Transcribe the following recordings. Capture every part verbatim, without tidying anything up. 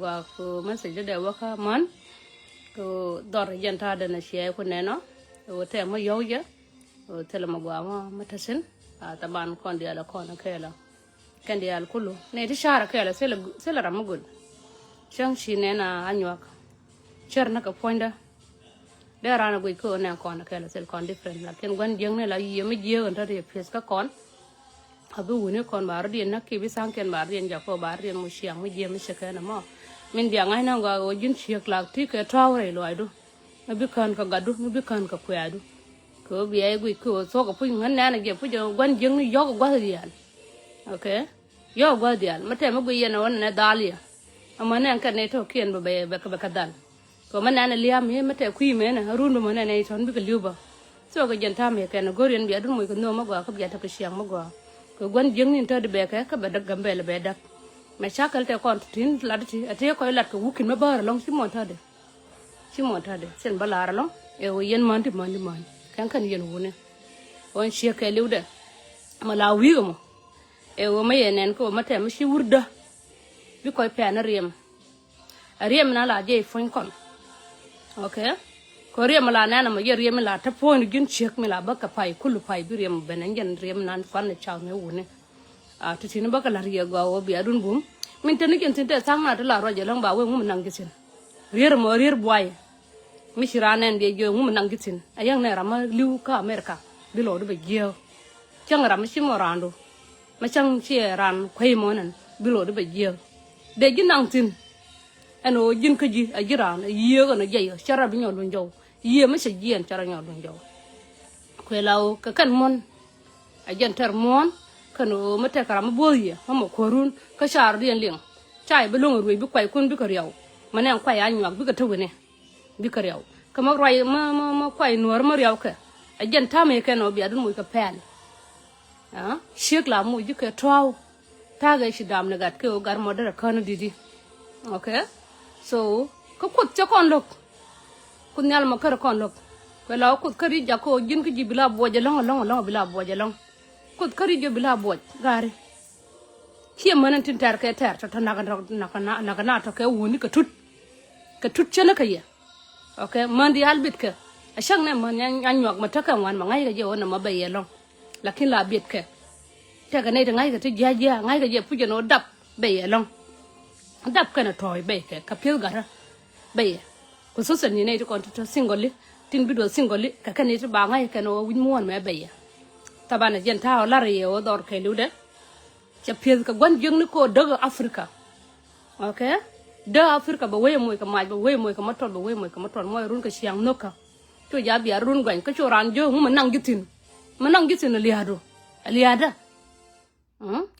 Gua ku message dɛ wäkä män. Ku dhɔr jɛn ta̱a̱ dɛn a ciɛ ku nɛnɔ. Ku tɛm mä yɔw jɛ. Ku thilɛ mä gua mä mä täsin. A thaban kɔn diaal a kɔn a kɛɛlä. Kɛn diaal kulu nɛ ti ca̱r a kɛɛlä thilɛ ram mä gul. Cäŋ ci nɛn a nyuak. Cär ni kɛ puɔ̱nydä. Dee raan a guic kä nɛ kɔn kɛl thil kɔn different, lakin gua̱n jiäkni la yiëë mi jiääk ɛn tɔ̱ ti piɛth kä kɔn. A bi wuni kɔn ba rɔ̱diɛn näk ki bi tha̱a̱ŋkiɛn ba rɔ̱diɛn jak kɔ ba rɔ̱diɛn mu ciaŋ mi jiääk mi cɛ kɛn ɛmɔ. Min bia ŋa̱cnä gɔaa ɣöö ji̱n ciek lak ti kɛ tɔ̱a̱w rɛy luaacdu. Mi bi kään kɛ gatdu, mi bi kään kɛ kuɛɛdu. Kɛ ɣöö bia i̱ guic kɛ ɣöö thuɔ̱k ɛ puc ŋän nɛn a jɛ puc ɛ gua̱n jiäkni yɔ̱k ɛ gua̱th diaal. Okay. Yɔ̱k ɛ gua̱th diaal mi tɛm mi guic yɛn ɛ ɣöö nɛn ɛ dhal yɛ. Ɛmɔ nɛn kɛn nɛy tɔ̱ kiɛn bɛ bɛ bɛ kɛ dhal. Kɛ mɛ nɛn ɛ lia̱a̱ mi mɛ tɛ kui̱ mɛnɛ run bɛ mɛ nɛn ɛ tɔ̱n bikɛ li̱w bä. So kɛ jɛn ta̱a̱ mi kɛn ɛ go̱r yɛn bia dun moc kɛ nhöö mɛ gɔaa kä bia tekɛ ciaŋ mɛ gɔaa. Kɛ gua̱n jiäkni tɔ̱ di bɛ kɛ kä bɛ däk Gambɛl bɛ däk. Mɛ cakɛl tɛ kɔn tin lat ti a tëë kɔc lat kɛ wukin mɛ bäär ɛlɔ̱ŋ ci muɔ̱n tɔ̱ di. Ci muɔ̱n tɔ̱ di thin bä la̱r ɛlɔ̱ŋ. Ɛ ɣöö yɛn män ti män ti män kɛn kɛn yɛn wuni. Ɣän ciek kɛ li̱wdɛ. Mɛ la wi̱i̱k ɛmɔ. Ɛ ɣöö mɛ yɛ nɛn kä ɣöö mɛ tɛm mi ci wurdä. Bi kɔc pɛn riɛm. A riɛm na la jiɛc puɔ̱ny kɔn. Okay. Kɛ riɛm la nɛn amɔ yɛ riɛm la te puɔ̱ny ji̱n ciek mi la bä kɛ pay kul pay bi riɛm ben ɛn jɛn riɛm nan kuan ni cak ni wuni. A ti tin bä kɛ la riɛ gɔaa wä bia dun bum. Min te ni jɛn tin te tha̱a̱ŋ na te la ruac ɛlɔ̱ŋ ba wee ŋum naŋ ji̱ thin. Rier mɔ rier buay. Mi ci raan nɛn biɛ jiɛ ŋum naŋ ji̱ thin a yäŋ nɛ ram ma li̱w kä America. Bi lɔ di bɛ jiɛ. Cäŋ ram mi ci mɔ raandu. Ma cäŋ ciɛ raan kuey mɔ nɛn bi lɔ di bɛ jiɛ. Dee ji̱ naŋ thin. Ɛn ɣöö ji̱n kä ji̱ a ji̱ raan a yiëë ɣän a jiɛc ɣä cä rap bi nyɔk luny jɔw. Yiëë mi cɛ jiɛɛn cä rap nyɔk luny jɔw. Kuɛ la ɣöö kɛ kɛn muɔ̱n. A jɛn tɛr muɔ̱ɔ̱n kɛn ɣöö mi tɛk ram mi buɔ̱th yɛ mi mɔ kuäärun kä caardiɛn liŋ. Ca yɛ bi luŋ a ruëc bi kuaykun bikɛ riaw. Mi nɛn kuay a nyuak bikɛ te wi̱ni. Bikɛ riaw kɛ mi ruac mi mi mi kuay nuäär mi riaw kɛ. A jɛn ta̱a̱ mi kɛn ɣöö bia dun moc kɛ pɛɛl. Ciek la muc ji̱ kɛ tɔ̱a̱w. Ta̱a̱ kɛ ci dam ni gat kɛ ɣöö gat mɔ derɛ kän di̱t i̱. Okay. So kä kuoth cä kɔn lo̱k. Kuoth nhial mɔ kärɛ kɔn lo̱k. Kuɛ la wä kuoth käri jak kɛ ɣöö ji̱n kä ji̱ bi la buɔc ɛlɔ̱ŋ ɛlɔ̱ŋ ɛlɔ̱ŋ bi la buɔc ɛlɔ̱ŋ. Kuoth käri ji̱ bi la buɔc gari. Ciɛ män in tin tɛr kɛ tɛr tɔ̱ tɔ̱ nak nak nak na tɔ̱ kɛ wuni kɛ tut. Kɛ tut cä ni kɛ yɛ. Okay, män diaal bitkɛ. A cäŋ nɛ män nya nyuak mɛ tekɛ ŋuan mɛ ŋa̱ckɛ jɛ ɣöö nɛ mɛ bɛ yɛ lɔ̱ŋ. Lakin la bitkɛ. Tekɛ nɛy ti ŋa̱ckɛ ti jia̱ jia̱ ŋa̱ckɛ jɛ puc ɛn ɣöö dap bɛ yɛ lɔ̱ŋ. Dap kɛnɛ tɔ̱ɔ̱c bɛ kɛ kɛ pi̱eth gatdä bɛ yɛ. Kɛ thuthɛn ni nɛy ti kɔn ti tɔ single tin bi duɔth single kɛ kɛn ni ti ba ŋa̱ckɛ kɛn ɣöö wi̱c muɔ̱ɔ̱n mɛ bɛ yɛ. Thaban ɛ jɛn ta̱a̱ ɣöö la̱r yɛ ɣöö dhɔr kɛɛliw dɛ. Cɛ pi̱eth kɛ gua̱n jiäkni ko̱ däk Africa. Okay. Dee Africa bɛ wee moc kɛ mac bɛ wee moc kɛ mɔtɔl bɛ wee moc kɛ mɔtɔl mɔc run kɛ ciaŋ nhökä. Cu ja bia run guany kä cu raan jiök ŋu mi naŋ ji̱ thi̱n. Mi naŋ ji̱ thi̱n alia̱a̱du. Alia̱a̱dä.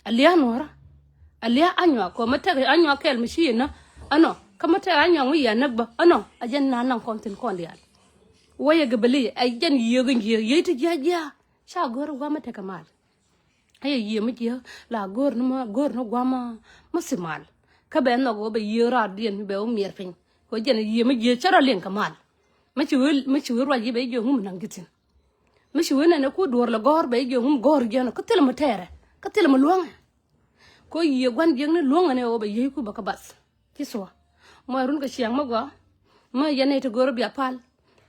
Alia̱a̱ nuɔ̱ɔ̱rä. Alia̱a̱ anyuak kɔ mi tɛk anyuak kɛɛl mi ci yɛ nä. Ɛnɔ kä mi tɛk anyuak ŋu yɛ näk bä ɛnɔ. A jɛn na naŋ kɔn thi̱n kɔn diaal. Wä yɛ gɛ bɛ li a jɛn yiëë gɛ yiëë yiëë ti jia̱ jia̱. Ca go̱r gua̱a̱ mi tɛk kɛ mal. Ayɛ yiëë mi jiääk la go̱o̱r ni ma go̱o̱r ni gua̱a̱ ma ma thimal. Kä bɛ nhɔk ɣöö bɛ yiëë raatdiɛn mi bɛ wä miɛr piny. Kɛ ɣöö jɛn yiëë mi jiääk cä rɔ liŋ kɛ mal. Mi ci wee mi ci wee ruac yi bɛ jiök ŋum naŋ ji̱ thi̱n. Mi ci wee nɛn ɛ ku duɔ̱ɔ̱r lɛ gɔ̱r bɛ jiök ŋum gɔ̱r jiɛn kä thilɛ mi tɛɛrɛ kä thilɛ mi luäŋɛ. Kɛ ɣöö yiëë gua̱n jiäkni luäŋɛ ni ɣöö bɛ yiëëku bɛ kä bath. Ci thua. Mɔ run kɛ ciaŋ mi gɔaa. Mi yɛn nɛy ti go̱o̱r bia pal.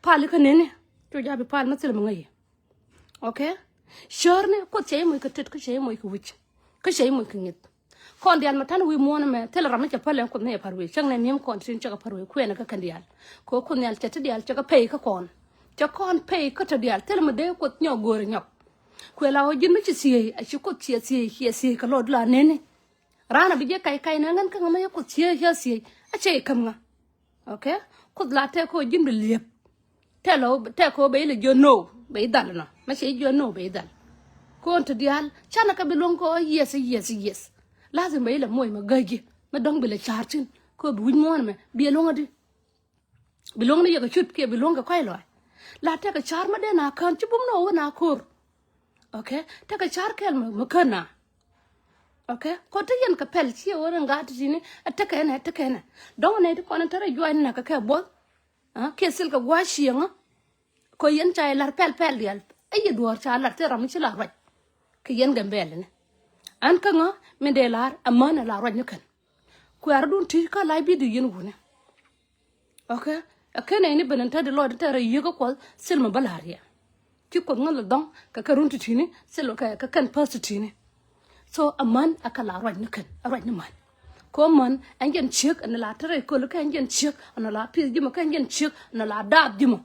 Pal ikä neni. Cu ja̱ bi pal mi thilɛ mi ŋäc yi. Okay. Cärni kuoth cɛ i̱ moc kɛ tet kä cɛ i̱ moc kɛ wi̱c kä cɛ i̱ moc kɛ ŋi̱th. Kɔn diaal mɛ ta̱n wi̱i̱ muɔ̱ɔ̱n ɛmɛ thilɛ ram mi cɛ päl ɛn kuoth ni cɛ pa̱r wi̱i̱ cäŋ nɛ ni̱em kɔn tin cɛ kɛ pa̱r wi̱i̱ kuɛɛnɛ kä kɛn diaal. Kɛ ɣöö kuoth nhial cɛ ti diaal cɛ kɛ pɛy kä kɔn. Cɛ kɔn pɛy kä tɔ diaal thilɛ mi dee kuoth nyɔk go̱o̱rɛ nyɔk. Kuɛ la ɣöö ji̱n mi ci thiec a ci kuoth ciɛ thiec ciɛ thiec kɛ lɔɔdu la neni. Raan a bi jɛ kac kac nɛ ŋän kä ŋä mi cɛ kuoth ciɛ ciɛ thiec a cɛ i̱ käm ŋä. Okay. Kuoth la tɛk kɛ ɣöö ji̱n bi liep. Tɛk lɔ tɛk kɛ ɣöö bɛ ilɛ jiɔ no bɛ idhal nɔ mɛ cɛ ijiɔ no bɛ idhal. Kɔn ti diaal canɛ kɛ bi luɔ̱ŋ kɛ ɣöö yes yes yes. Lazim bɛ ilɛ moc mɛ gäc ji̱ mɛ dɔ̱ŋ bi lɛ ca̱r thi̱n kɛ ɣöö bi wi̱c muɔ̱ɔ̱n mɛ bi ɛ luɔ̱ŋ adi. Bi luɔ̱ŋ ni yɛ kɛ cut kiɛ bi luɔ̱ŋ kɛ kɔc lɔaac. La tɛk kɛ ca̱r mɛ dee na kään ci bum ni ɣöö wä na ko̱r. Okay. Tekɛ ca̱r kɛl mɛ mɛ kän na. Okay. Kɔ te yɛn kɛ pɛl ciɛ wä rin gaa ti tini ɛ tekɛ nɛ ɛ tekɛ nɛ. Dɔ̱ŋ nɛ ti kɔn in te rɛ juac ni na kɛ kɛ buɔth. Kiɛ thil kɛ gua̱a̱c cieŋä. Kɔ yɛn ca yɛ la̱r pɛl pɛl diaal ɛ yɛ duɔ̱ɔ̱r ca la̱r te ram mi ci la ruac. Kɛ yɛn Gambɛl ni ɛn kä ŋä min dee la̱r ɛ män ɛ la ruac ni kɛn. Kuɛɛrädun ti̱i̱ kä live video yɛn wuni. Okay. Ɛ kɛn ɛni ben in te di lɔcdä tɛrɛ yiëë kä Kuɔth thil mi bä la̱r yɛ. Ci Kuoth ŋäth lɛ dhɔ̱ŋ kɛ kɛ run ti̱ti̱ni thil kɛ kɛ kɛn päth ti̱ti̱ni. So a män ɛ kɛ la ruac ni kɛn, ɛ ruac ni män. Kɛ ɣöö män ɛn jɛn ciek ɛn la tɛrɛ iköl kɛ ɛn jɛn ciek ɛn la pi̱th ji̱ mɔ kɛ ɛn jɛn ciek ɛn la daap ji̱ mɔ.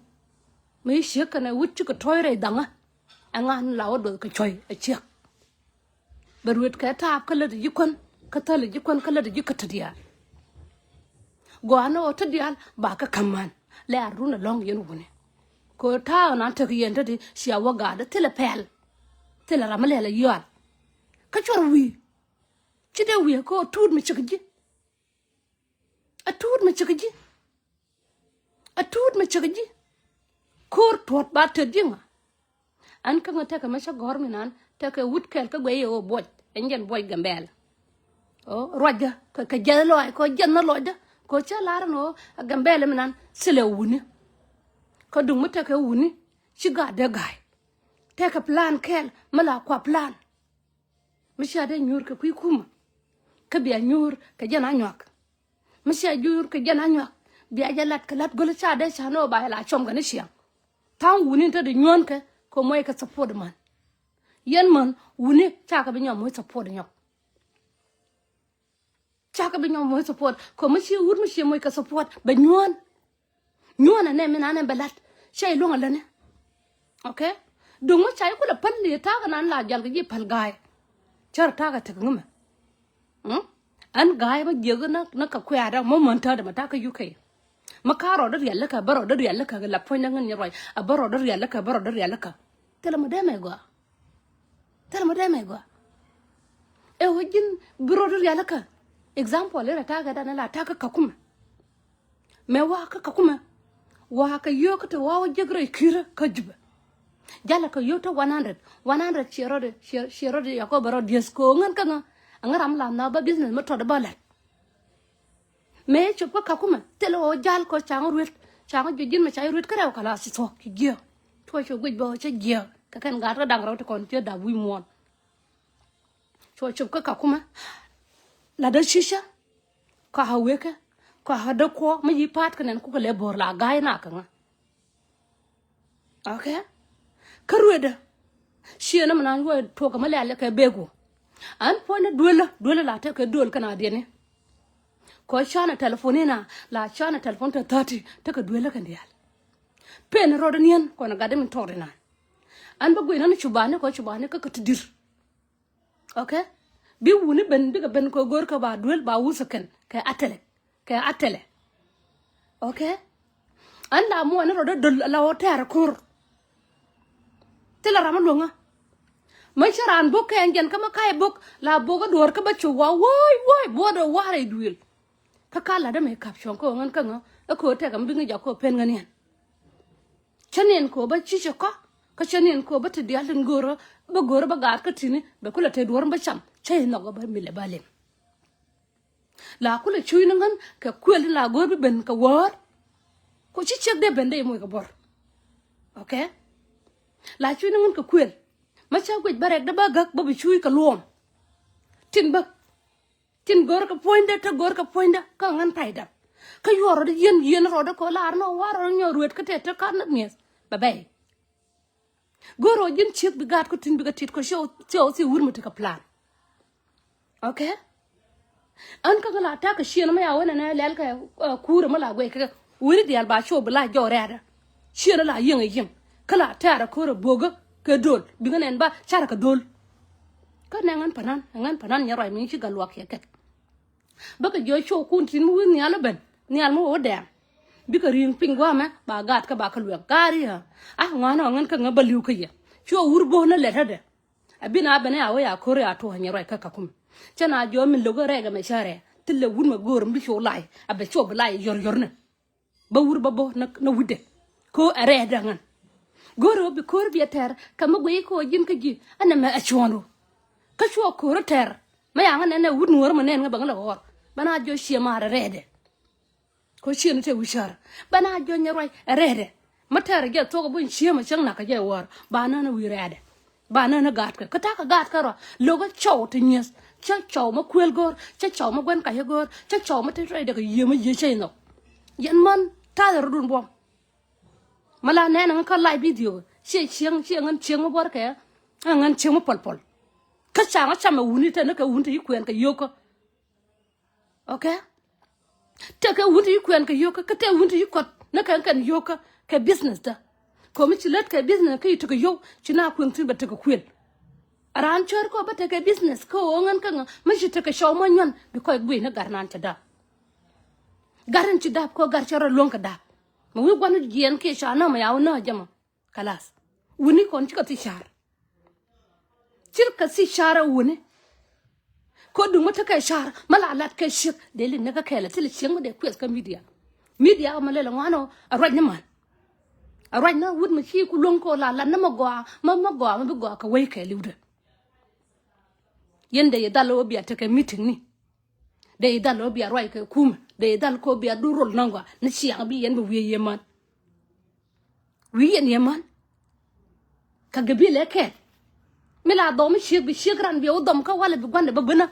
Mi ciek kɛn ɛ wut cikɛ tɔ̱ɔ̱c rɛy dhaŋä. Ɛŋa ni la wä duɔth kɛ cuɔ̱c ɛ ciek. Bɛ ruet kɛ taap kä lät ji̱ kuän kä thäl ji̱ kuän kä lät ji̱ kä te diaal. Gɔaa ni ɣöö te diaal ba kä ka̱m män lɛ a run ɛlɔ̱ŋ yɛn wuni. Kɛ ɣöö ta̱a̱ ɣän an tek yɛn te di cia wä gaatdä thilɛ pɛl. Thilɛ ram mi lɛl ɛ yual. Kä cuɔr wi̱i̱ ci dee wi̱i̱ kɛ ɣöö tuut mi cik ji̱. A tuut mi cik ji̱. A tuut mi cik ji̱. Ko̱r tuɔ̱t ba tet ji̱ ŋa. An kä ŋä tekɛ mɛ cä gɔ̱r mi nan tekɛ wut kɛl kä guɛy ɛ ɣöö buɔc ɛn jɛn buɔc Gambɛl. Ɔ ruacdä kɛ kɛ jiɛth lɔac kɛ jiɛth ni lɔcdä kɛ cä lar ɛn ɣöö a Gambɛl mi nan thilɛ wuni. Kä duŋ mi tekɛ wuni ci gat dee ga̱a̱y. Tekɛ plan kɛl mi la kua plan. Mi cia dee nyuur kɛ kui̱ kumä kä bia nyuur kɛ jɛn anyuak. Mi cia nyuur kɛ jɛn anyuak bia jɛ lat kɛ lat go̱l ca dee ca ni ɣöö ba jɛ la cuɔm kɛ ni ciaŋ. Tha̱a̱ŋ wuni te di nyuɔ̱ɔ̱n kɛ kɛ moc kɛ support män. Yɛn män wuni cakɛ bi nyɔm moc support nyɔk. Cakɛ bi nyɔm moc support kɛ mi ci wut mi ci moc kɛ support bɛ nyuɔ̱ɔ̱n. Nyuɔ̱ɔ̱n ɛnɛ mi nan ɛn bɛ la̱t cɛ iluäŋ alänɛ. Okay. Duŋ mi ca ikulɛ päl li̱ ta̱a̱ kɛ nan la jal kɛ ji̱ päl ga̱a̱y. Cär ta̱a̱ kɛ tek ŋämɛ. Ɛn ga̱a̱y mi jiäk ni kɛ kuɛ̈ɛ̈dä mɔ män täätdɛ mɛ ta̱a̱ kä U K. Mi ka̱r rɔɔdä rialikä bä rɔɔdä rialikä la puɔ̱nydä ŋän nyɛ ruac a bä rɔɔdä rialikä bä rɔɔdä rialikä. Thilɛ mɔ dee mɛ gɔaa. Thilɛ mɔ dee mɛ gɔaa. Ɛ ɣöö ji̱n bi rɔɔdä rialikä. Example irɛ ta̱a̱ kɛ danɛ la ta̱a̱ kä Kakumɛ. Mɛ wa̱a̱ kä Kakumɛ. Wa̱a̱ kɛ yio̱o̱k kä te wa̱a̱ wä jiäk rɛy ki̱rä kä Jubɛ. Jalɛ kɛ yio̱o̱k te one hundred. One hundred ciɛ rɔɔdɛ ciɛ rɔɔdɛ yakɔ bɛ rɔɔd dieth kɛ ɣöö ŋän kä ŋä. Aŋä ram la nha̱a̱ bä business mi tɔt bä lɛt. Mëë cop kä Kakumɛ thilɛ ɣöö jal kɔ caŋ ruet caŋ juɔc ji̱n mɛ ca ruet kä rɛw kɛ la ci thuɔ̱k ci jiääk. Cuɔ cop guic bä cä jiääk kɛ kɛn gaat kä da̱ŋ rɛw ti kɔn ciö dap wi̱i̱ muɔ̱ɔ̱n. Cuɔ cop kä Kakumɛ. La dee ci̱cä kɔ a wekɛ kɔ a dee kuɔ mi yi pa̱a̱t kɛ nɛn kukɛ lɛ bo̱r la ga̱a̱c na kɛ ŋä. Okay. Kä ruetdä ciënä mi nan yuɔc tuɔkä mi lɛl kɛ bek wä. An puɔ̱nydä duelä duelä la tekɛ duel kɛn a diɛni. Kɔ canɛ telephone ina la canɛ telephone te thirty tekɛ duelä kɛn diaal. Pen rɔɔdä niɛn kɔn gatdä mi tɔɔt inan. An bä guic nan cubani kɔ cubani kä kä ti dir. Okay. Bi wuni ben bikɛ ben kɛ go̱r kɛ ba duel ba wuth kɛn kɛ atɛlɛ kɛ atɛlɛ. Okay. An la muɔ ni rɔ dee dol la wä tɛɛr ko̱r. Thilɛ ram mi luäŋä. Mä cä raan bok kɛ ɛn jɛn kä mä ka̱c bok la bok kä duɔ̱ɔ̱r kä bä cop wa wo̱o̱c wo̱o̱c buɔ̱ɔ̱dɛ wa̱a̱ rɛy duëël. Kä ka la̱t ɛmɛ kap cuɔ̱ŋ kä ɣän kä ŋä ɛ ko̱ tɛk ɛm bi ŋi̱c a ko̱ pen ŋän yɛn. Cä niɛn kɛ ɣöö bä ci cɛ kɔ̱ kä cä niɛn kɛ ɣöö bä te diaal tin go̱o̱rä bä go̱o̱rä bä gaat kä ti̱ni bɛ kulɛ te duɔ̱ɔ̱r bä cam cä i̱ nhɔk ɣä bä milɛ bä lem. La kulɛ cuy ni ŋän kɛ kuël tin la go̱o̱r bi ben kɛ wäär. Ku ci ciek dee ben dee imuc kɛ buɔ̱r. Okay. La cuy ni ŋän kɛ kuël. Mä cä guic bä rɛk dee bä gäk bä bi cuy kɛ luɔm. Tin bä. Tin gör kɛ puɔ̱nydä te gör kɛ puɔ̱nydä kä ŋän pay dap. Kä yuɔr rɔdä yieen yieen rɔdä kɛ lar nɔ war rɔdä nyɔ ruet kä tɛ te kan mi̱eth bɛ bɛy. Gör rɔ ji̱n ciek bi gaat kä tin bi kɛ tit kɔ ciɛ wä thiɛ wä thiɛ wur mi ti kɛ plan. Okay. Ɣän kä ŋä la ta̱a̱ kɛ cieen mi ya wen ɛn ɛ lɛl kɛ kuurɛ mi la guɛy kɛ weri diaal ba cuɔ bi la jɔw rɛɛdä. Cieen la yiëŋ ɛ yiëŋ kä la tɛ̈rɛ ko̱rɛ bo̱o̱kä kɛ do̱l bikɛ nɛn ba carɛ kɛ do̱l. Kä nɛ ŋän panan ɛ ŋän panan nyɛ ruac mi ci gat luak kiɛ kɛk. Bäkɛ jiɔ cuɔ kun tin mi wi̱i̱ nhial ɛ ben nhial mi wä dɛɛm. Bikɛ ri̱i̱ŋ piny gua̱a̱mɛ ba gaat kä ba kä luɛk gaari ɣä. A ŋuan ɔ ŋän kä ŋä bä li̱w kä yɛ cuɔ wur bo̱o̱n ɛ lɛt ɣä dɛ. Ɛ bin a ben ɛ a wä ya ko̱r ya tuɔ̱ɔ̱ny ruac kä Kakumɛ. Cä na jiɔ min lo̱k ɛ rɛɛk ɛmɛ cä rɛɛ thilɛ wut mɛ go̱o̱r mi bi cuɔ lay a bɛ cuɔ bi lay yɔr yɔr ni. Bä wur bä bä na wi̱cdɛ. Ko ɛ rɛɛt da̱ŋän. Go̱o̱rɛ wä bi ko̱o̱r bi ɛ tɛr kɛ mi guiy ko ji̱n kä ji̱ ɛn ɛmɛ ɛ cuɔ̱ɔ̱n ru. Kä cuɔ ko̱o̱r ɛ tɛr mɛ yaŋä nɛn ɛ wut nuɔ̱ɔ̱r mɛ nɛn ŋä bäŋ lɛ ɣɔr bä na jiɔ ciɛ maar ɛ rɛɛtdɛ. Ko ciɛ ni te wi̱cär bä na jiɔ nyɛ ruac ɛ rɛɛtdɛ. Mɛ tɛr ɛ jɛ thuɔk ɛ buny ciɛ mɛ cäŋ nakä jɛ wäär ba nän ɛ wi̱i̱ rɛɛtdɛ. Ba nän ɛ gaatkɛ kä ta̱kä gaatkɛ rɔ lo̱k ɛ cɔw te nyieth. Cä cɔw mä kuël go̱o̱r, cä cɔw mä gua̱n kac go̱o̱r, cä cɔw mä te rɛy dee kɛ yiëë mä yiëë cä inɔ. Yɛn män ta̱a̱ rɔ̱dun buɔ̱m. Mä la nɛn ŋä kä live video ciɛ cieŋ ciɛ ŋän cieŋ mä buɔ̱r kɛ ŋän cieŋ mä pɔl pɔl. Kä ca ŋä camɛ wuni te ni kɛ wuni te yi kuɛn kɛ yio̱kä. Okay. Tekɛ wun ti yi kuɛn kɛ yio̱kä kä tekɛ wun ti yi kɔt ni kɛn kɛn yio̱kä kɛ business da. Komi ci lät kɛ business kä yi tekɛ yio̱w ci na kueŋ tin bɛ tekɛ kuël. A raan cör kɔ bä tekɛ business kä ɣöö ŋän kä ŋä mi ci tekɛ cɔw mɔ nyuan bi kɔc guiy ni gat nan cɛ dap. Gat in ci dap kɔ gat cɛ rɔ luɔ̱ŋ kɛ dap. Mɛ wi̱i̱ gua̱n jiɛn kiɛ ca nä mɛ ya wä nä jɛ mɔ. Kalas. Wuni kɔn cikɛ thi car. Cirkɛ thi car a wuni. Ko duŋ mi tekɛ car mi la lat kɛ ciek dee li näk kä kɛɛl a thilɛ ciek mi dee kuɛth kä media. Media kä mi lɛl ŋuan ɔ a ruac ni man. A ruac ni wut mi ci ku luɔ̱ŋ ko la lat ni mi gɔaa mi mi gɔaa mi bi gɔaa kɛ wei kɛɛliwdɛ. Yɛn dee yi dhal ɔ bia tekɛ meeting ni. Dee yi dhal ɔ bia ruac kɛ kumɛ dee yi dhal ko bia du rol nɔŋ gɔaa ni ciaŋ bi yɛn bi wiee yɛ man. Wi̱i̱ yɛn yɛ män. Kä gabilɛ kɛɛl. Mi la dhɔm mi ciek bi ciek ran bi wä dhɔm kä walɛ bi gua̱ndɛ bä bänä.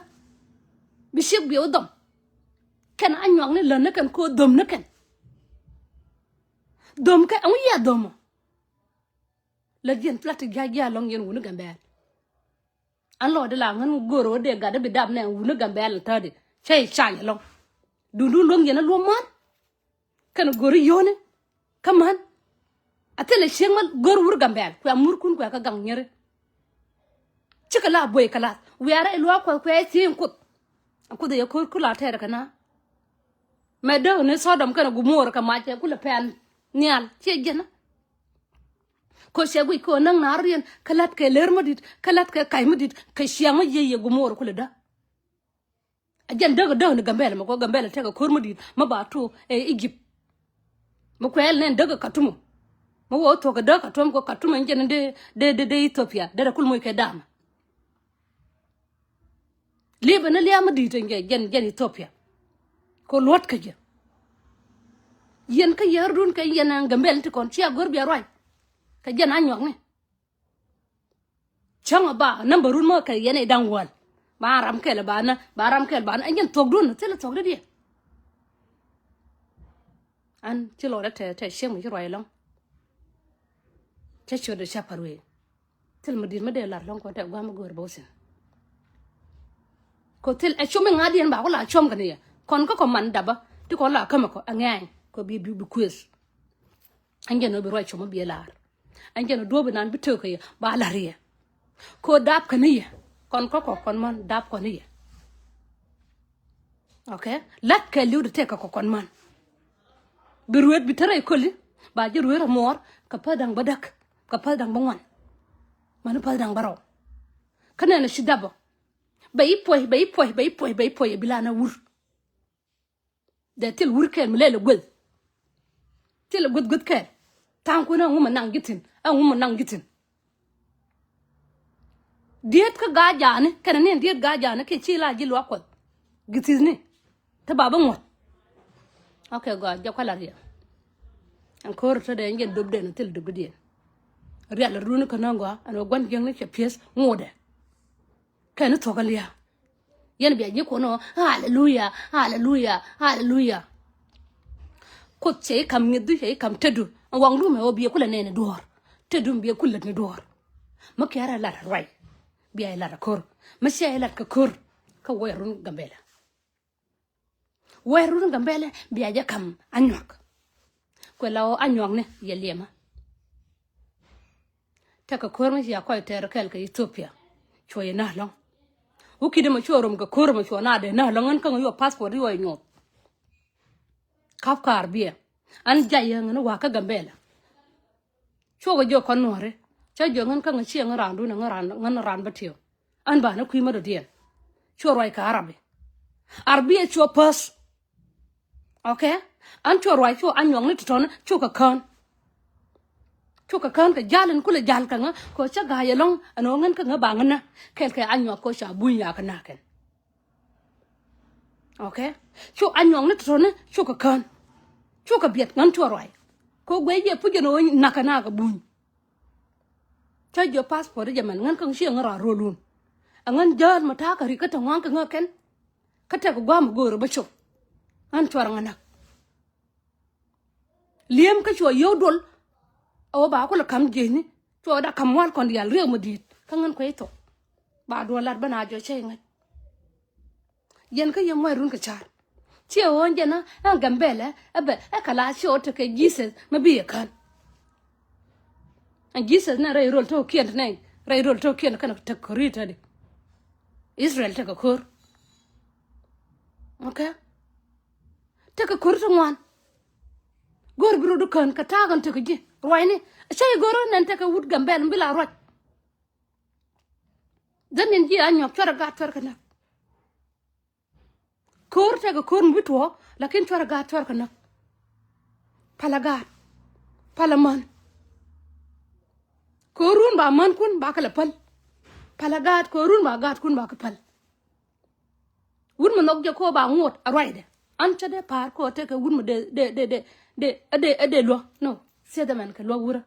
Bi ciek bi wä dhɔm. Kɛn a nyuak ni län ni kɛn ko dhöm ni kɛn. Dhöm kɛ ɛŋu yia dhöm ɔ. Lät yɛn plat ti ja̱ ja̱ lɔŋ yɛn wuni Gambɛl. An lɔ di la ŋän go̱r wä dee gat di bi dap nɛ wuni Gambɛl in thädi cä i̱ cany ɛlɔ̱ŋ. Dundun luäŋ yɛn a luɔm män. Kɛn go̱r i̱ yoni kä män. A thilɛ cieŋ män go̱r wur Gambɛl kuɛ murkun kuɛ kä gaŋ nyeri. Cikɛ la buɔy kɛ lath wiarɛ i̱ luaak kuɛ kuɛ i̱ thieŋ kuth. A kuth i̱ yɛ ko̱r kula tɛɛr kɛ na. Mɛ däk ni Sodom kɛn a Gomora kɛ mac kɛ kulɛ pɛn nhial ciɛ jiɛn. Ko cɛ guic ko näŋ naar rien kä la̱t kɛ lër mi di̱t kä la̱t kɛ kac mi di̱t kɛ ciaŋ mi yiëë yɛ Gomor kulɛ dä. A jɛn däk däk ni Gambɛl mɛ ko Gambɛl tekɛ ko̱r mi di̱t mi ba tuɔk ɛ Egypt. Mi kuɛɛl nɛn däk Khartoum. Mi wä thuɔk kɛ däk Khartoum ko Khartoum ɛn jɛn dee dee dee Ethiopia dee dee kul moc kɛ dam. Liepɛ ni lia̱a̱ mi di̱i̱t ɛn jɛ jɛn jɛn Ethiopia. Ko luɔ̱t kä jɛ. Yɛn kä yɛr run kɛ yɛn ɛn Gambɛl ti kɔn cia go̱r bia ruac. Kɛ jɛn a nyuak ni. Cäŋ a ba namba run mɔ kɛ yɛn ɛ da̱ŋ wäl. Ba ram kɛl ba na ba ram kɛl ba na ɛn jɛn thuɔk dun thilɛ thuɔk dee diɛ. An ci lɔrɛ tɛ tɛ cieŋ mi ci ruac ɛlɔ̱ŋ. Cä ciötdɛ cä pa̱r wee. Thil mi di̱t mi dee lar lɔ̱ŋ kɔn tɛ gua̱a̱m mi go̱o̱r bo̱thin. Kɔ thil ɛ cum iŋa̱diɛn ba ku la cuɔ̱m kɛ ni yɛ kɔn kä kɔ man dapä ti kɔn la kämɛ kɔ ɛ ŋɛ̈ny kɔ bi bi bi kuëth. Ɛn jɛn ɔ bi ruac cum mi bi ɛ lar. Ɛn jɛn ɔ duɔ̱ɔ̱p inan bi tëëk kɛ yɛ ba lar yɛ. Kɔ dap kɛ ni yɛ kɔn kä kɔ kɔn man dap kɔ ni yɛ. Okay. Lat kɛ li̱w di tëëk kɛ kɔ kɔn man. Bi rueet bi tärɛ iköli ba ji̱ rueet amuɔɔr kɛ päth da̱ŋ bä däk kɛ päth da̱ŋ bä ŋuan. Mani päth da̱ŋ bä rɔw. Kä nɛn a ci dapɔ bɛ i̱ puɔ̱c bɛ i̱ puɔ̱c bɛ i̱ puɔ̱c bɛ i̱ puɔ̱c ɛ bi la na wur. Dee thil wur kɛl mi lɛl ɛ gueth. Thil ɛ gueth gueth kɛl. Tha̱a̱ŋ kun ɛŋu mi naŋ ji̱ thi̱n ɛŋu mi naŋ ji̱ thi̱n. Diet kä gaa jaani kɛnɛ ni diet gaa jaani kiɛ ci la ji̱ luak kuɔth. Githithni te ba bi ŋuɔth. Okay gɔaa jɛ kuala riɛl. Ɛn ko̱r te dee jɛ dop den thil dop didiɛn. Riɛl runi kä nä gɔaa ɛn wä gua̱n jiäkni cɛ pieth ŋuudɛ. Kɛn ni thuɔ̱k ɛ lia̱a̱. Yɛn bia ji̱ kuɔn ɔ haleluya haleluya haleluya. Kuoth cɛ i̱ ka̱m ŋi̱thdu cɛ i̱ ka̱m tetdu. Ɛn waŋdu mɛ ɣöö biɛ kulɛ nɛɛni duɔ̱ɔ̱r tetdu mi biɛ kulɛ ni duɔ̱ɔ̱r. Mi kiɛ rɛ lat ruac bia ilat ko̱r mi cia ilat kɛ ko̱r. Kä wä run Gambɛlɛ wä run Gambɛlɛ bia jɛ kam anyuak. Kuɛ la ɔ anyuak ni yɛ liɛmä. Tekɛ ko̱r mi cia kɔc tɛɛr kɛl kɛ Ethiopia. Cuɔ yɛ na lɔŋ wä kidɛ mɛ cuɔ rom kɛ ko̱r mɛ cuɔ na dee na lɔŋ ɛn käŋ yuɔ passport yuɔ nyuɔth. Kap kaar biɛ an jay yɛ ŋän wa̱a̱ kä Gambɛlɛ. Cuɔkɛ jiök kɔn nuɔ̱ɔ̱ri cä jiök ŋän kä ŋä ciɛ ŋä raandun ŋä raan ŋän raan bä tiɛw. An ba ni kui̱ mä dɔ̱diɛn cuɔ ruac kɛ Arabi. Arabi ɛ cuɔ päth. Okay. An cuɔ ruac cuɔ anyuɔkni tɔ̱tɔ̱ni cukɛ kään. Cukɛ kään kɛ jal in kulɛ jal kɛ ŋä kɛ cä ga̱a̱c ɛlɔ̱ŋ ɛn ɣän kä ŋä ba ŋä nä kɛl kɛ anyuɔk kɛ ca buny yakɛ na̱kɛn. Okay. Cu anyuɔkni tɔ̱tɔ̱ni cukɛ kään. Cukɛ biɛt ŋän cuɔ ruac. Kɛ guɛc yɛ puc ɛn ɣän na̱kɛ na̱kɛ buny. Cä jiɔ passport jɛ mɛn ŋän kä ciɛ ŋä raan ruɔlun. Ɛŋän jäl mɛ ta̱a̱ kɛ rik kä te ŋɔaŋ kɛ ŋäk kɛn. Kä tekɛ gua̱a̱m go̱o̱rä bä cop. Ɣän cuarɛ ŋa näk. Li̱em kä cuɔ yio̱w duɔl. Ɛ wä ba kulɛ ka̱m jiecni. Cuɔ da ka̱m mual kɔn diaal riek mɛ di̱i̱t kä ŋän kuec thok. Ba duɔl lat bä na jɔc cä iŋäc. Yɛn kä yɛ ŋuac run kɛ ca̱r. Ciɛ ɣöö jɛn ɛ Gambɛlɛ ɛ bɛ ɛ kɛ la ciɛ ɣöö tekɛ Jesus mɛ bi yɛ kän. Ɛn Jesus nɛ rɛy rol to̱kiɛn nɛ rɛy rol to̱kiɛn kɛn tek ko̱ri tädi. Israel tekɛ ko̱r. Okay. Tekɛ ko̱r ti ŋuan. Go̱r bi rot kän kɛ ta̱a̱ kɛn tekɛ ji̱ ruacni. Cä i̱ go̱r nɛn tekɛ wut Gambɛl mi bi la ruac. Dhän in ji̱ Anyuak cuarɛ gaat cuarɛ kɛ näk. Ko̱r tekɛ ko̱r mi bi tuɔɔk lakin cuarɛ gaat cuarɛ kɛ näk. Palɛ gaat. Palɛ män. Ko̱run ba mänkun ba kɛ lɛ päl. Palɛ gaat ko̱run ba gaatkun ba kɛ päl. Wut mi nhɔk jɛ ko̱ ba ŋot a ruacdɛ. An cä dee pa̱a̱r ko̱ tekɛ wut mi dee dee dee dee dee dee dee luäk. No. Thieth ɛmɛn kɛ luäk wurä.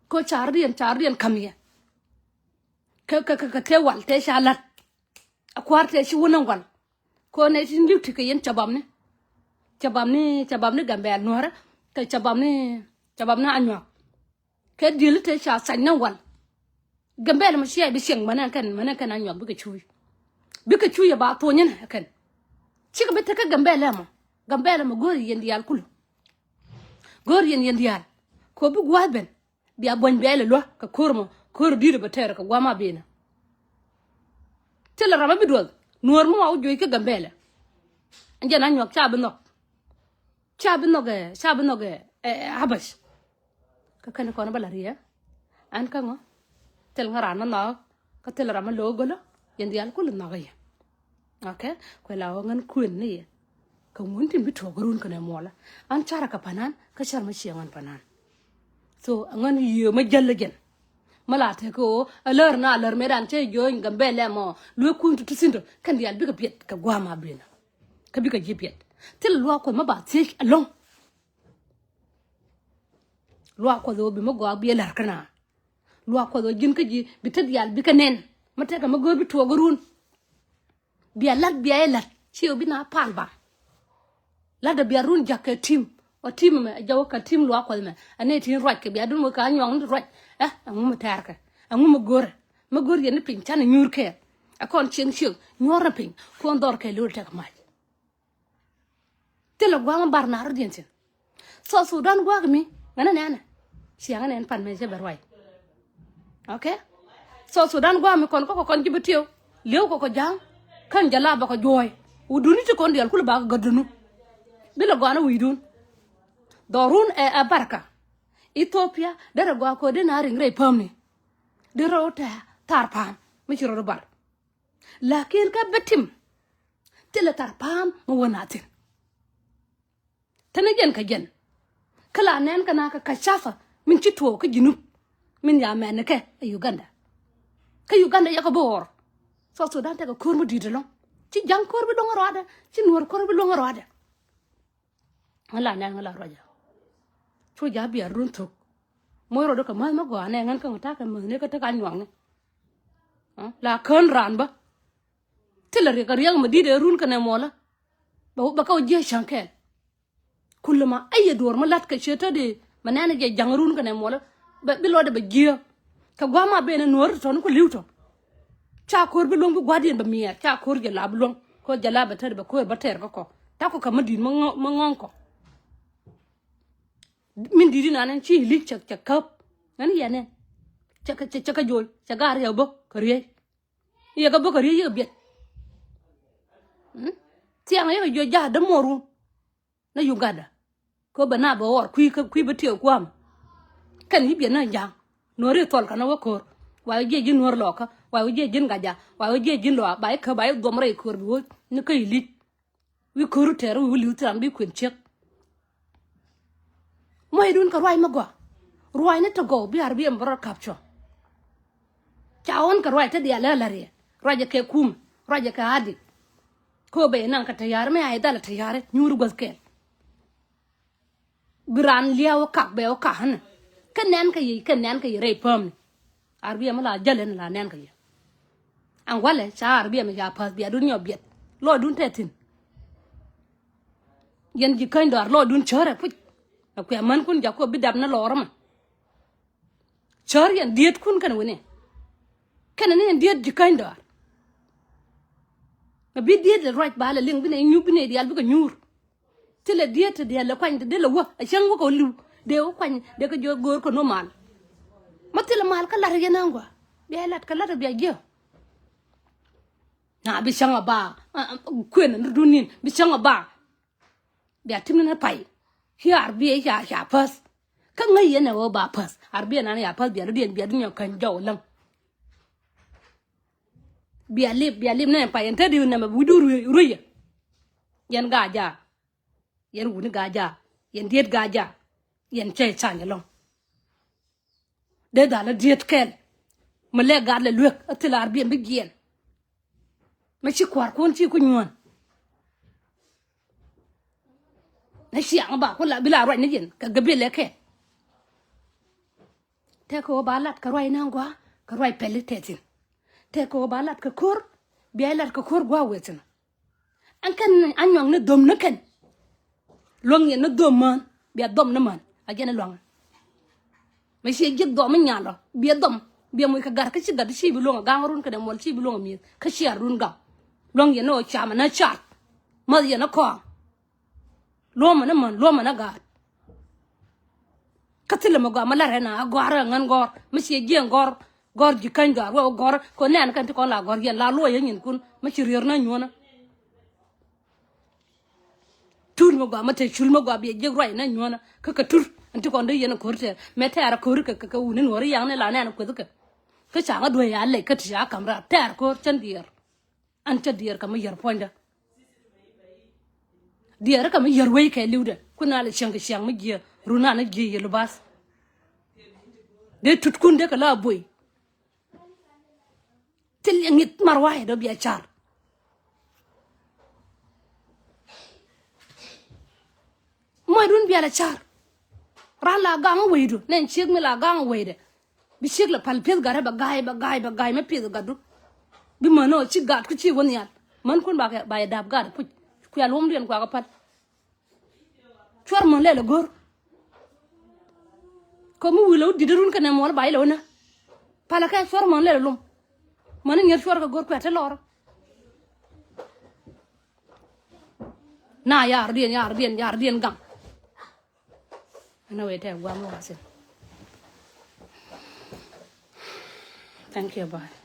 Ko̱ cardiɛn cardiɛn ka̱m yɛ. Kɛ kɛ kɛ kɛ te wal te ca la̱t. A kua̱r tëë ci wun ɛn wal. Ko̱ nɛ tin li̱w ti kɛ yɛn cabapni. Cabapni cabapni Gambɛl nuɔ̱ɔ̱rä kɛ cabapni cabapni Anyuak. Kɛ diëli tëë ca thac ni wal. Gambɛl mɛ ciɛ bi cieŋ mɛnɛ kɛn mɛnɛ kɛn Anyuak bikɛ cuuc. Bikɛ cuuc ɛ ba thony ni kɛn. Cikɛ bi tekɛ Gambɛl ɛmɔ. Gambɛl ɛmɔ go̱o̱r yɛn diaal kul. Go̱o̱r yɛn yɛn diaal. Ko̱ bi gua̱a̱th ben. Bia buɔ̱ny bia ilɛ luäk kɛ ko̱r mɔ ko̱r di̱t bɛ tɛɛr kɛ gua̱a̱m a benä. Thilɛ ram mi bi duɔth nuɔ̱ɔ̱r mi wa wä juɔc kä Gambɛlɛ. Ɛn jɛn Anyuak ca bi nhɔk. Ca bi nhɔk ɛ ca bi nhɔk ɛ ɛ Habac. Kä kɛn kɔn bä la riɛ. Ɛn kä ŋɔ. Thil ŋä ran mi nhɔk kä thil ram mi lo̱k go̱lä. Yɛn diaal kul nhɔk ɛ yɛ. Okay. Kuɛ la ɣä ŋän kuën ni yɛ. Kɛ ŋun tin bi tuɔɔk run kɛnɛ muɔlä an carɛ kɛ panan kä car mi ciɛ ŋän panan. So ŋän yiëë mi jäl jɛn. Mi la tekɛ ɣöö a lär na lär mëë dan cɛ jiɔny Gambɛlɛ mɔ luek kui̱n ti ti thi̱n tɔ kɛn diaal bikɛ piɛt kɛ gua̱a̱m a benä. Kä bikɛ ji̱ piɛt thil luaak Kuɔth mi ba thiec ɛlɔ̱ŋ. Luaak Kuɔth ɣöö bi mi gɔaa bi ɛ lär kä na. Luaak Kuɔth ɣöö ji̱n kä ji̱ bi te diaal bikɛ nɛn mi tekɛ mi go̱o̱r bi tuɔɔk run. Bia la̱t bia ilat ci ɣöö bi na pal ba. La̱t a bia run ja̱k kɛ tim ɔ tim ɛmɛ a jɔwä kɛ tim luaak Kuɔth ɛmɛ a nɛ tin ruac kɛ bia dun wä kɛ a nyuɔ̱ŋ ni ruac. Ɛ ɛŋu mi tɛɛrkɛ ɛŋu mi go̱rɛ mi go̱r yɛn ni piny canɛ nyuur kɛ. Ɛ kɔn cieŋ cieŋ nyuɔ̱r ni piny kuɔn dhɔr kɛ lo̱l tekɛ mac. Thilɛ gua̱a̱ŋ bar na rɔ̱diɛn thi̱n. South Sudan gua̱a̱k mi ŋänä nɛnɛ. Ciaŋä nɛn pan mëë cä bɛ ruac. Okay. South Sudan gua̱a̱k mi kɔn kɔkɔ kɔn ji̱ bi tiɛw li̱ew kɔkɔ ja̱a̱ŋ. Kän jɛ la bɛ kɔ juɔ̱ɔ̱y wuduni ti kɔn diɛl kul bakɔ gärdunu. Bi lɛ gɔanä wi̱i̱dun. Dhɔrun ɛ ɛ barka. Ethiopia derɛ gɔaa kɔ dee na riŋ rɛy pämni. Dee rɔ tɛ thar pa̱a̱m mi ci rɔ bar. Lakin kä bä tim thilɛ thar pa̱a̱m mi wä na thi̱n. Tɛnɛ jɛn kä jɛn kä la nɛn kä na kä kacafa min ci tuɔɔk kä Junub. Min ya mɛn kɛ ɛ Uganda. Kä Uganda yakɔ bä ɣɔr. South Sudan tekɛ ko̱r mi di̱i̱t ɛlɔ̱ŋ. Ci ja̱ŋ ko̱r bi luäŋ rɔadɛ ci nuɔ̱ɔ̱r ko̱r bi luäŋ rɔadɛ. Ŋä la nɛn ŋä la ruacä. Cu ja̱ biar run thok. Moc rɔɔdɛ kɛ mäth mä gɔaa nɛ ŋän kä ŋä ta̱kɛ mäthni kä te ka nyuakni. La kän raan bä. Thilɛ riɛk kɛ riɛk mɛ di̱t ɛ run kɛnɛ muɔlä. Bɛ bɛ kä wä jiɛ ca̱ŋ kɛɛl. Kulɛ ma ɛ yɛ duɔ̱ɔ̱r mä la̱t kɛ ciɛ tä di mɛ nɛn jɛ ja̱ŋ run kɛnɛ muɔlä. Bɛ bi lɔcdɛ bɛ jiɛ. Kɛ gua̱a̱m a ben ɛ nuɔ̱ɔ̱r tɔ̱ni ku li̱w tɔ. Ca ko̱r bi luäŋ bi gua̱diɛn bɛ miɛɛr ca ko̱r jɛ la bi luäŋ. Ko̱r jɛ la bɛ tä di bɛ ko̱r bä tɛɛr kä kɔ. Takɔ kɛ mä di̱t mä ŋɔ̱ŋ kɔ. Min di̱t inan ɛn ci li̱k cɛ cɛ käp. Ɛn yɛn ɛn cɛ cɛ cɛ kä jo̱o̱l cɛ gaar yɛ bä kɛ riey. Yɛ kɛ bä kɛ riey yɛ kɛ biɛt. Thiaŋ yɛ kɛ jiɔ ja̱a̱ dämuɔɔrun. Nä Uganda. Kɛ bä na bä ɣɔr kui̱ kä kui̱ bä tiɛɛk kua̱a̱m. Kɛn i̱ biɛt nä ja̱a̱ŋ nuɔ̱ɔ̱ri thuɔl kɛ nä wä ko̱r. Wa jiɛ ji̱n nuɔ̱ɔ̱r lɔɔkä wa jiɛ ji̱n gaja wa jiɛ ji̱n lɔa ba i̱ kä ba i̱ dhuɔm rɛy ko̱r bi wä ni kä i̱ li̱c. Wi̱i̱ ko̱ru tɛɛr wi̱i̱ li̱w thiram bi kuën ciek. Muɔcdun kɛ ruac mi gɔaa. Ruacni ti gɔw bi ar bi ɛm bä rɔ kap cuɔ. Ca ɣɔn kɛ ruac ti diaal lɛ la̱riɛ ruacɛ kɛ kum ruacɛ kɛ adik. Ko bɛ naŋ kɛ tɛyaar mi a idhalɛ tɛyaar nyuur gua̱th kɛɛl. Bi raan lia̱a̱ wä kak bɛ wä kak ɣän. Kɛ nɛn kɛ yɛ kɛ nɛn kɛ yɛ rɛy päämni. Ar bi ɛm la jäl ɛn la nɛn kɛ yɛ. Ɛn walɛ ca ar biɛm ca päth bia dun nyɔ biɛt. Lɔɔdun tɛ thi̱n. Yɛn ji̱ käny dɔaar lɔɔdun cärɛ puc. Ɛ kuɛ mänkun jakuɔ bi dap ni lɔɔr ɛmɛ. Cär yɛn dietkun kɛn wi̱ni. Kɛnɛ ni yɛn diet ji̱ käny dɔaar. Ɛ bi diet lɛ ruac ba lɛ liŋ bi nɛ nyup bi nɛ diaal bikɛ nyuur. Thilɛ diet ti diaal lɛ kuany ti dee lɛ wä a cäŋ wä kɛ li̱w dee wä kuany dee kɛ jiɔ go̱o̱r kɛ nɔ mal. Ma thilɛ mal kä lat yɛn aŋ gua bia lat kɛ lat bia jiɛ. Na bi cäŋ a ba kuën ni dun nin bi cäŋ a ba. Bia tim ni pay. Ci ar bi ca ca päth. Kä ŋäc yɛn ɛ wä ba päth ar bi ɛnan ya päth bia dɔ̱diɛn bia dunyɛ käny jɔw läŋ. Bia lip bia lip nɛ pay yɛn te di nɛmɛ wi̱du rui̱ yɛ. Yɛn gaa ja. Yɛn wuni gaa ja. Yɛn diet gaa ja. Yɛn cɛ cany ɛlɔŋ. Dee dhal a diet kɛl. Mi lɛ gat lɛ luek a thil ar biɛn bi jiɛn. Mi ci kua̱r kun ci ku nyuɔ̱n. Ni ciaŋ ba ku la bi la ruac ni yɛn kɛ gabilɛ kɛ. Tɛk kɛ ɣöö ba lat kɛ ruac ni aŋ gua kɛ ruac pɛli tɛthin. Tɛk kɛ ɣöö ba lat kɛ ko̱r bia lat kɛ ko̱r gua wethin. Ɛn kɛn anyuaŋ ni dhom ni kɛn. Luäŋ yɛn ni dhom män bia dhom ni män a jɛn luaŋ. Mɛ ciɛ ji̱k dhom mi nyalɔ bia dhom bia muc kɛ gat kä ci gat ci bi luäŋ a gaŋ run kɛ dɛ muɔl ci bi luäŋ a mi̱eth kä ciar run gam. Luäŋ yɛn ni ɣöö camɛ ni car. Mäth yɛn ni kɔaŋ. Luɔmɛ ni män luɔmɛ ni gaat. Kä thilɛ mi gɔaa mi lat rɛn a gɔaa rɛ ŋän gɔr mi ciɛ jiɛn gɔr. Gɔr ji̱ käny gɔaa ruɛ wä gɔr kɛ nɛn kɛn ti kɔn la gɔr yɛn la luɔyä nyinkun mi ci rier na nyuɔnä. Tur mi gɔaa mi te cul mi gɔaa biɛ jiɛk ruac na nyuɔnä kä kɛ tur. Ɛn ti kɔn dee yɛn a ko̱r tɛɛr mɛ tɛɛr a ko̱r kɛ kɛ wuni nuɔri yaŋ ni la nɛn a kueth kɛ. Kä ca ŋä duee ya lɛc kä ti ca kam raar tɛɛr ko̱r cän diɛɛr. An cä diɛɛr kɛ mi yär puɔ̱nydä. Diɛɛr kɛ mi yär wec kɛ li̱wdɛ kun a lɛ ciɛŋ kɛ ciɛŋ mi jiɛ run an jiɛ yɛ lubath. Dee tutkun dee kɛ la boy. Thil yɛ ŋi̱th mar wa̱a̱ yɛ dɔ bia car. Muɔcdun bia lɛ car. Ran la gaŋ wecdu nɛn ciek mi la gaŋ wecdɛ. Bi ciek lɛ pal pieth gatdä bɛ ga̱a̱c bɛ ga̱a̱c bɛ ga̱a̱c mi pieth gatdu. Bi män ɔ ci gatku ci wä nhial mänkun ba yɛ dap gat puc. Kuɛ luɔmdu yɛn kuakɛ pal. Cuɛr män lɛl ɛ go̱r. Kɛ mi wi̱i̱ lɛ wä di̱t run kɛnɛ muɔl ba ilɛ wä nä. Palɛ kɛ cuɛr män lɛl ɛ lum. Män in ŋi̱er cuɛr kɛ go̱r kuɛ te lɔr. Na yar diɛn yar diɛn yar diɛn gaŋ. Ɛn a wee tɛ guam wasin. Thank you, bye.